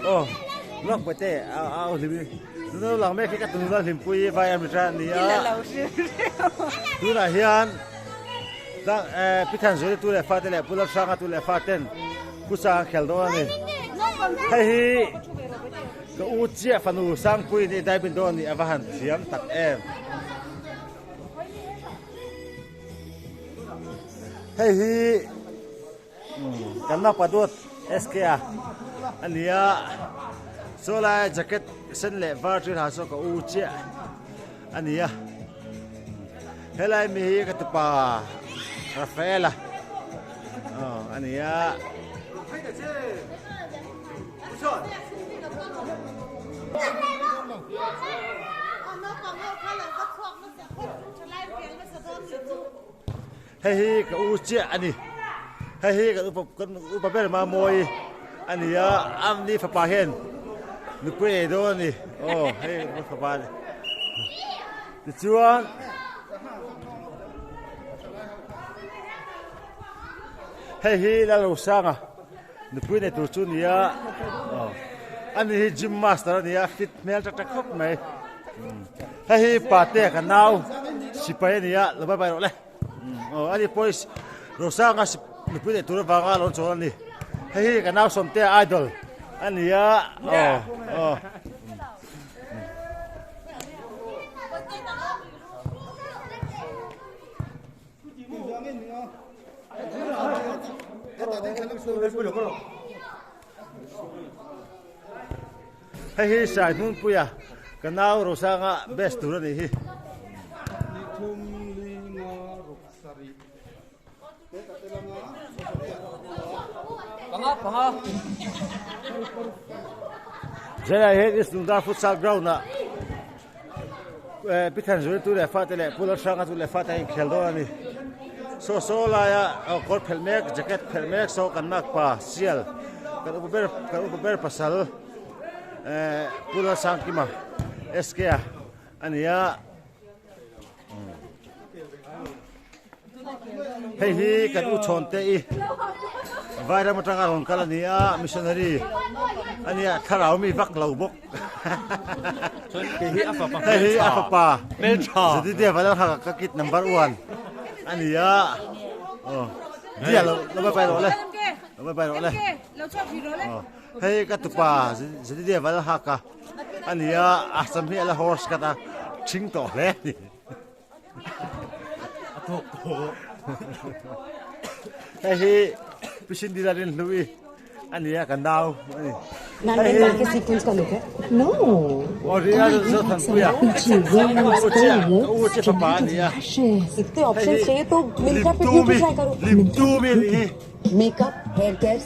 Aw lawk pe te a au hlim i tuna lo lang mek hi ka tunu la hlimpui vai a mitra a ni a tunah hian tlang eh Pi Thanzuli tu leh fate leh Pu Lalhranga tu leh faten Pusa an khel dawn a ni hei hi ka u chiah fanu Sangpui ni Daibin dawn a ni a va han thiam tak em. Hei hi kan makpa duat SK a a ni a saw lai jacket sen leh var ṭil ha saw ka u chiah a ni a helai mi hi ka tupa Rafaela aw a ni a. Hei hi ka u chiah a ni. Hei hi kan upa kan upa ber Mamawii a ni a, amni fapa hian nupui ei dawn a ni. Aw hei kan fapa a ni. Tichuan hei hi Lalrosanga Nupui nei tur chu nia aw ani hi gym master a nia fit hmel tak tak khawp mai hei hi pate ka nau sipai a nia lo bye bye rawh le aw ani pawh Rosanga nupui nei tur avanga lo chawl a ni hei hi ka nau Sawmtea idol a nia aw aw. Hei hi Sai Hnunpuia ka nau Rosanga best tur a nih hi. Zela hian East Lungdar Futsal Ground ah Pi Thanzuri tu leh fate leh Pu Lalhranga tu leh fate a inkhel dawn a ni. Saw saw laia kawr phelh mek, jacket phelh mek saw kan makpa sial kan upa ber kan upa ber pasal Pu Lalsangkima SK a a ni a. Hei hi kan u chhawn te i vairam atanga rawn kal a ni a missionary a nia thlarau mi vak lo bawk hei hi a fapa Zedidea Vanlalhaka ka kid number 1 a ni a aw dia lo lo bye bye rawh le lo bye bye rawh le hei ka tupa Zedidea Vanlalhaka a ni a a sam hi a la horse cut a ṭhing tawh hle a ni. A thawk tawh. Hei hi Pishin Dila rin hlui a ni a ka nau a ni. Hei hi sequence ka look No. Oriya Zothanpuia u chiah ka u chiah fapa a ni a. Itne options Hei hi chahiye to Myntra pe Limtumi beauty try karo. Limtumi a nih hi. Makeup, hair care.